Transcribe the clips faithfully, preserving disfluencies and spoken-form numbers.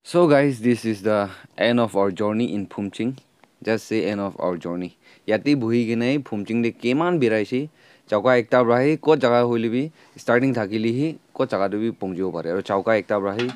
So guys, this is the end of our journey in Phumching. Just say end of our journey. Yate buhi kena hi Phumching te kiman biraise. Chauka ekta pra hi kot jaga hoile bi starting thakile hi kot jaga te bi pongjibo pare. Aru chauka ekta pra hi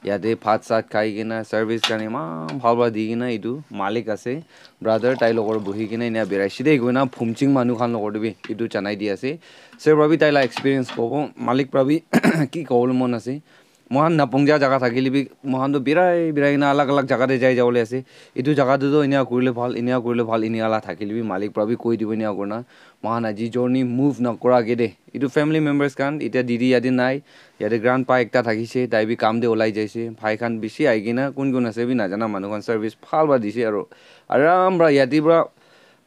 yate bhat sat khai kena service khan eman bhal pra di kena etu malik ase. Brother tai logot buhi kena ena biraise de koina Phumching manu khan logot bi etu janai di ase. Sir pra bi tai la experience kobo. Malik pra bi ki kobole mon ase. Mohan napongja jaga thakile bi mohan to birai birai kena alag alag jaga te jai jabole ase. Etu jaga te to enia kurile bhal, enia kurile bhal, enia la thakile bi malik pra bi koi dibo enia kurina. Mohan aji journey move na kura age de. Etu family members khan, etia didi yate nai, yate grandpa ekta thakise, tai bi kam te olai jaise. Bhai khan bishi ahi kena, kun kun ase bi najana manu khan service bhal pra dise aro aram pra yate pra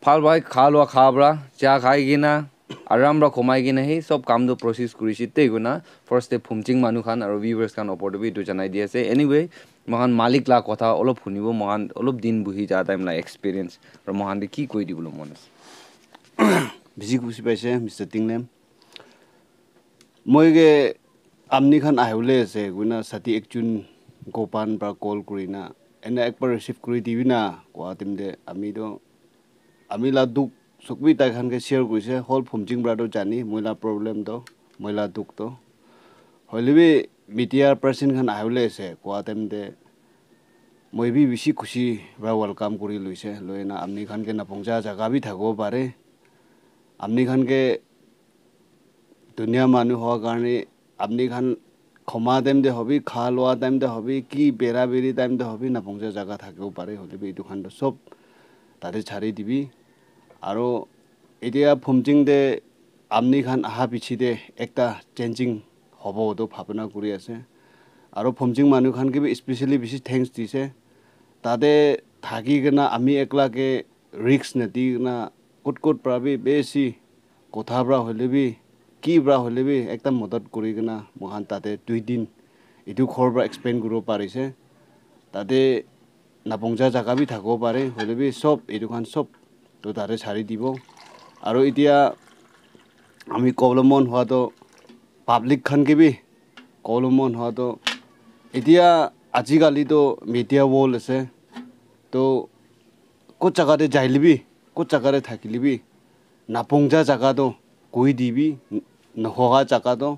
bhal pra kha lua kha pra, cha khai kena, aram pra khomai kena hi sob kam tu process kurise te koina first te Phumching manu khan aro viewers khan opor te bi etu janai di ase. Anyway, mohan malik la kotha olop hunibo, mohan olop din buhi ja time la experience aro mohan te ki koi dibole mon ase. Bishi khushi paise, Mister Tinglem. Moi ke amni khan ahibole ase koina sati ekjun Gopan pra call kurina ena ekbar receive kuri dibi na koa time te ami to ami la dukh suk bi tai khan ke share kurise, whole Phumching pra to jani moi la problem to, moi la dukh to. Hoile bi media person khan ahibole ase koa time te moi bi bishi khushi pra welcome kuri loise. Loina amni khan ke napongja jaga bi thakibo pare. Amni khan ke dunia manu hoa karne apni khan khoma time te hobi, kha lua time te hobi, ki bera beri time te hobi, napongja jaga thakibo pare, hoile bi etu khan to sob tate chari dibi. Aro etia Phumching te apni khan aha piche te ekta changing hobo to bhabna kuri ase. Aro Phumching manu khan ke bi specially bishi thanks dise. Tate thaki kena ami ekla ke risk nadi kena kot kot pra bi besi kotha pra hoile bi, ki pra hoile bi ekta madad kuri kena moikhan tate dui din etu ghor pra expand kuribo parise. Tate napongja jaga bi thakibo pare, hoile bi sob etu khan sob to tate chari dibo. Aro etia ami kobole mon hua to public khan ke bi kobole mon hua to etia ajikali to media world ase, to kot jaga te jaile bi, kot jaga te thakile bi, napongja jaga to koi dibi, nohoga jaga to,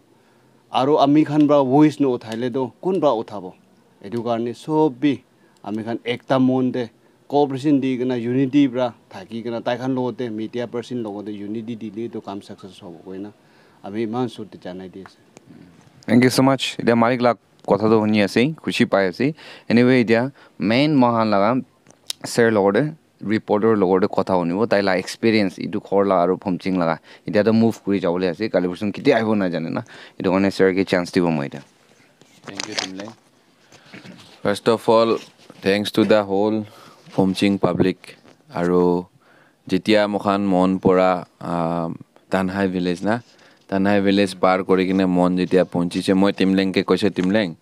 aro ami khan pra voice no uthaile to kun pra uthabo? Etu karne sob bi ami khan ekta mon te cooperation di kena unity pra thaki kena tai khan logote media person logote unity dile to kam success hobo koina ami iman sur te janai di ase. Thank you so much. Etia malik la kotha to huni ase, khushi pai ase. Anyway, etia main moikhan laga sir logote reporter logote kotha hunibo, tai la experience etu ghor la aro Phumching laga. Etia to move kuri jabole ase, kali porson ketia ahibo najane na. Etu karne sir ke chance dibo moi etia. Thank you, Timleng. First of all, thanks to the whole Phumching public. Aro jetia moikhan mon pora, ah, Tanhai village na, Tanhai village par kuri kene mon jetia ponchise, moi Timleng ke koise, Timleng,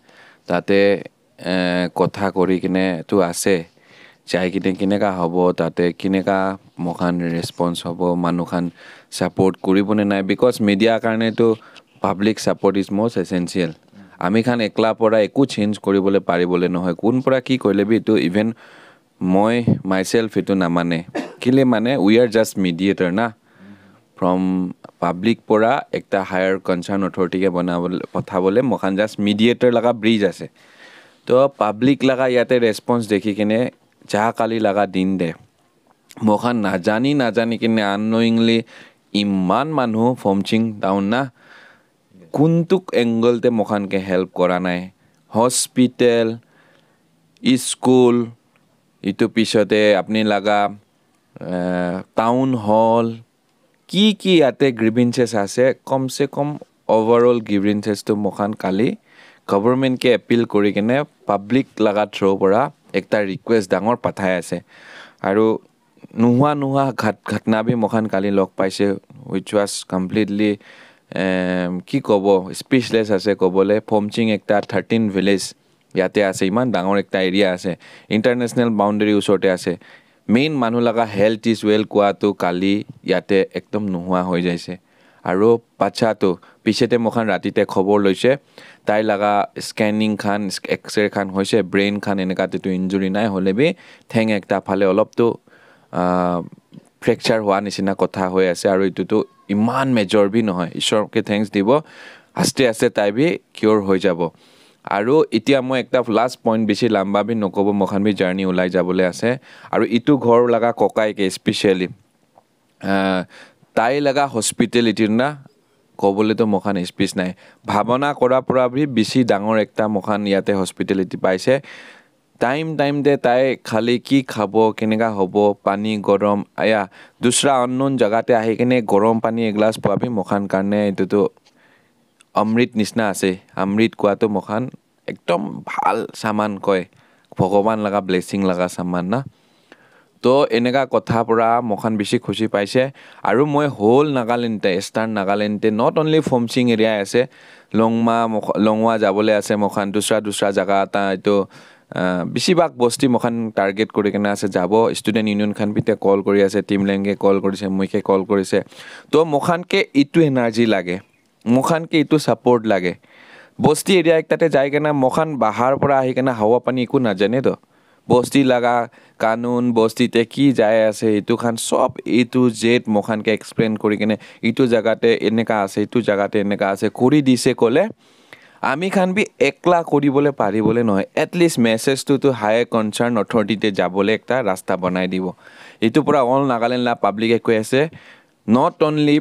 tate eh, kotha kuri kene tu ase, jai kene kineka hobo, tate kineka moikhan response hobo, manu khan support kuribo ne nai, because media karne tu public support is most essential. Ami khan ekla pora eku change kuribole paribole nohoi, kun pora ki koile bi etu even moi myself etu namane, kile mane we are just mediator na. From public pora ekta higher concern authority ke banabole, pathabole moikhan just mediator laga bridge ase. To public laga yate response dekhi kene ja kali laga din te moikhan najani najani kene unknowingly iman manu Phumching town na kuntuk angle te moikhan ke help kora nai. Hospital, school, itu pisote apni laga eh, town hall, ki ki yate grievances ase, kom se kom overall grievances tu moikhan kali government ke appeal kuri kene public laga through pora ekta request dangor pathai ase. Aru nuhua nuhua ghat ghatna bi moikhan kali log paise, which was completely em, ki kobo, speechless ase kobole. Phumching ekta thirteen village yate ase, iman dangor ekta area ase, international boundary usor te ase. Main manu laga health is well koa tu kali yate ekdom nohua hoi jaise. Aru bacha tu piche te moikhan rati te khobor loise, tai laga scanning khan, x-ray khan hoise, brain khan eneka te tu injury nai, hole bi theng ekta phale olop tu, ah, fracture hua nisina kotha hoi ase, aru etu tu iman major bi nohoi. Ishwar ke thanks dibo, aste aste tai bi cure hoi jabo. Aru etia moi ekta last point, bishi lamba bi nokobo, moikhan bi journey ulai jabole ase. Aru itu ghor laga kokai ke specially, ah, tai laga hospitality na kobole to moikhan speech nai. Bhabana kora pora bi bishi dangor ekta moikhan yate hospitality paise. Time time te tai khali ki khabo, keneka hobo, pani gorom, aya, dusra unknown jaga te ahi kene gorom pani eglas pua bi moikhan karne etu tu amrit nisna ase. Amrit kua tu moikhan ekdom bhal saman koi, Bhagwan laga blessing laga saman na. To eneka kotha pora moikhan bishi khushi paise. Aru moi whole Nagaland te, Eastern Nagaland te, not only Phomching area ase, Longma, mokh-, Longwa jabole ase moikhan, dusra dusra jaga ta etu, ah, bishi bhag bosti moikhan target kuri kena ase jabo. Student Union khan bi te call kuri ase, Timleng ke call kurise, moi ke call kurise. To moikhan ke itu energy lage, moikhan ke itu support lage. Bosti area ekta te jai kena moikhan bahar pora ahi kena hawa pani eku najane to. Bosti laga kanun, bosti te ki jai ase, itu khan sob A to Z moikhan ke explain kuri kene, itu jaga te eneka ase, itu jaga te eneka ase, kuri dise kole, ami khan bi ekla kuri bole pari bole nohoi. At least message tu, tu higher concern authority te jabole ekta rasta banai dibo. Itu pura all Nagaland la public e koi ase, not only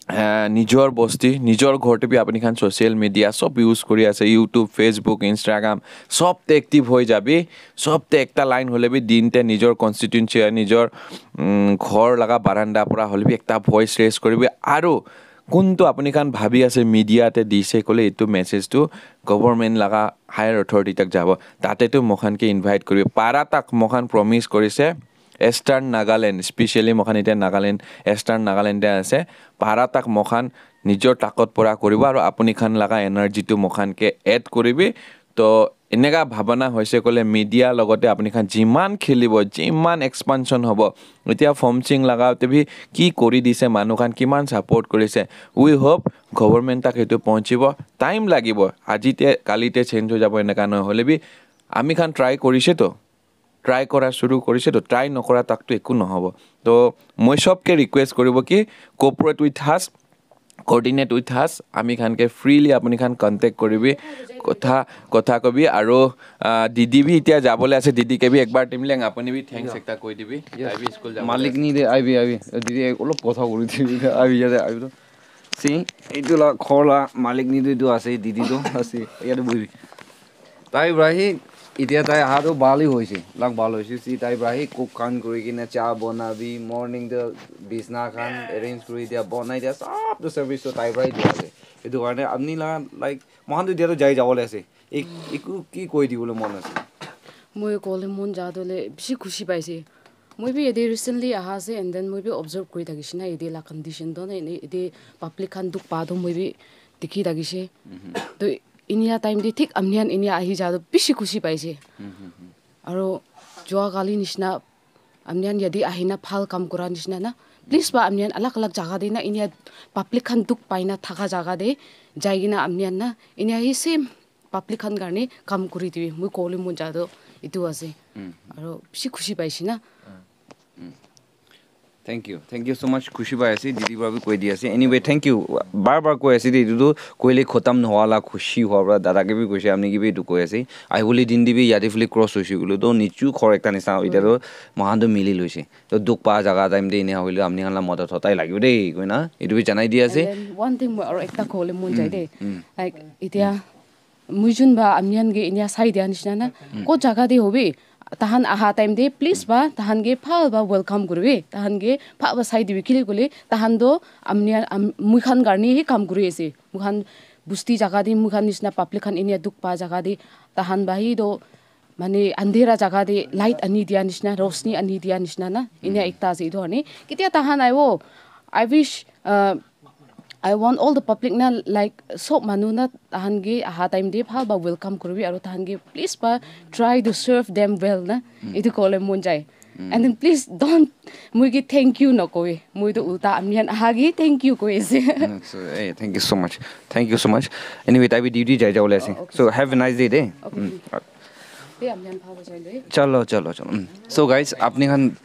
ah, nijor bosti, nijor ghor te bi apni khan social media sob use kuri ase, YouTube, Facebook, Instagram, sob te active hoi jabi, sob te ekta line hole bi din te nijor constituency, nijor, mm, ghor laga baranda pura hole bi ekta voice raise kuri bi. Aru kuntu apni khan bhabi ase media te dise kole itu message tu government laga higher authority tak jabo. Tate tu moikhan ke invite kuri bi. Para tak moikhan promise kurise, Eastern Nagaland, specially moikhan etiya Nagaland, Eastern Nagaland te ase, para tak moikhan nijor takot pora kuribo aru apni khan laga energy tu moikhan ke add kuribi. To eneka bhabana hoise kole media logote apni khan jiman khelibo, jiman expansion hobo. Etiya Phomching laga te bi ki kuri dise, manu khan kiman support kurise. We hope government tak etu pahunchibo. Time lagibo. Aji te, kali te change hoi jabo eneka nohoi. Hole bi ami khan try kurise to. Try kora shuru korise to, try nokora tak to eku nohobo. To moi sob ke request koribo ki cooperate with us, coordinate with us, ami khan ke freely apni khan contact koribi, kotha, kotha kobi, aru, ah, didi bi etiya jabole ase, didi ke bi ekbar Timleng apni bi thanks ekta koi dibi. Yes. Tai bi school jabole ase. Malik ni de, aibi, aibi. Didi ek olop kotha kori dibi, aibi yate aibi to. Si, etu la ghor la malik ni tu etu ase, didi tu ase, yate bohibi. Tai para hi, etiya tai aha tu bhal hi hoise, lak bhal hoise. Si tai para hi cook khan kuri kena cha bana bi, morning tu bisna khan arrange kuri dia, banai dia, sab tu service tu tai para hi dia ase. Etu karne apni la, like, moikhan tu etiya tu jai jabole ase. Ek-, eku ki koi dibole mon ase? Moi kole mon ja tu le bishi khushi paise. Moi bi yate recently aha ase and then moi bi observe kuri thakishe na yate la condition toh na ene yate public khan dukh pa toh moi bi dikhi thakishe. Toh enia time te thik apni khan enia ahi ja toh bishi khushi paise. Aro jua kali nishina apni khan yate ahina bhal kam kura nishina na. Please ba apni khan alak alak jaga te na enia public khan dukh pai na thaka jaga te jai kena apni khan na enia hi same public khan karne kam kuri dibi. Moi kole mon ja toh etu ase. Aro bishi khushi paise na. Thank you. Thank you so much. Khushi pai ase, didi para bi koi di ase. Anyway, thank you. Bar bar koi ase de, etu tu koile khotam nohoa la khushi hoa para dada ke bi koise, apni ke bi etu koi ase. Ahibole din de bi yate phale cross hoise koile toh nichu ghor ekta nisina, etiya toh moikhan toh mili loise. Toh dukh pa jaga time te ene hoile apni khan la madad hotai lagibo de, koi na etu bi janai di ase. And then one thing moi aro ekta kole mon jai de. Like, etiya moi jun ba apni khan ke enia sai dia nishina na, ko jaga te hobi, tahan aha time te please ba tahan ke bhal ba welcome kuribi, tahan ke bhal ba sai dibi, kile koile tahan toh apni khan, am-, moi khan karne hi kam kuri ase. Moi khan busti jaga te, moi khan nishina public khan enia dukh pa jaga te tahan ba hi toh mane andhera jaga te light ani dia nishina, rosni ani dia nishina na, enia ekta ase etu karne. Ketia tahan aibo, I wish, uh, I want all the public na, like, sob manu na, tahan ke aha time te bhal ba welcome kuribi, aro tahan ke please ba try to serve them well na. Etu kole mon jai. And then please don't, moi ke thank you nokoi. Moi to ulta apni khan aha ke thank you koi ase. So, hey, thank you so much. Thank you so much. Anyway, tai bi duty jai jawole ase. So have a nice day de. Okay. Te apni khan bhal bajai loi. Chalo, chalo, chalo. Mm. So guys, apni khan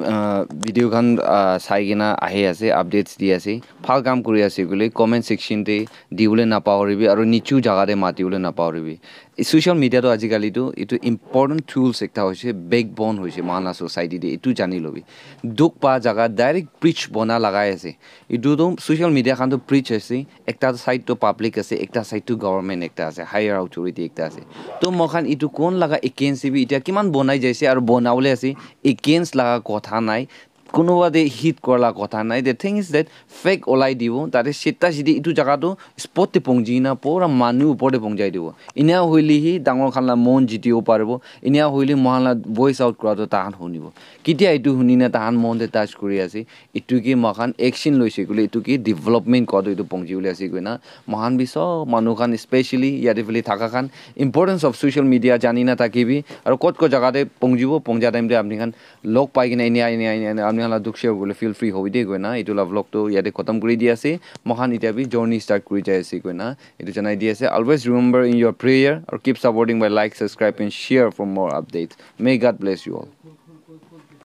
uh, video khan uh, sai kena ahi ase, updates di ase. Bhal kam kuri ase koile comment section te dibole napahoribi aru nichu jaga te matibole napahoribi. Social media to ajikali tu itu important tools ekta hoise, backbone hoise mohan la society te, itu jani lobi. Dukh pa jaga direct preach bona lagai ase. Itu tu social media khan tu preach ase, ekta side tu public ase, ekta side tu government ekta ase, higher authority ekta ase. To moikhan itu kon laga against bi itya kiman bonai jaise aru bonabole ase, against laga kotha nai, kunuba te hit kora laga kotha nai. The thing is that fake olai dibo, tate sita siti itu jaga tu spot te pongji na pura manu upor te pongjai dibo. Inya hoile hi dangor khan la mon jitibo paribo, inya hoile moikhan la voice out kora tu tahan hunibo. Kitia itu huni na tahan mon te touch kuri ase, itu ki moikhan action loise koile itu ki development kua tu itu pongji bole ase koina moikhan bi sob manu khan, especially yate phale thaka khan, importance of social media jani na thaki bi aru kot kot jaga te pongjibo, pongja time te apni khan log pai kena inya inya inya inya apni khan la dukh share kule feel free hobi de koina itu la vlog tu yate khatam kuri di ase. Moikhan itya bi journey start kuri jai ase koina itu janai di ase. Always remember in your prayer or keep supporting by like, subscribe and share for more updates. May God bless you all.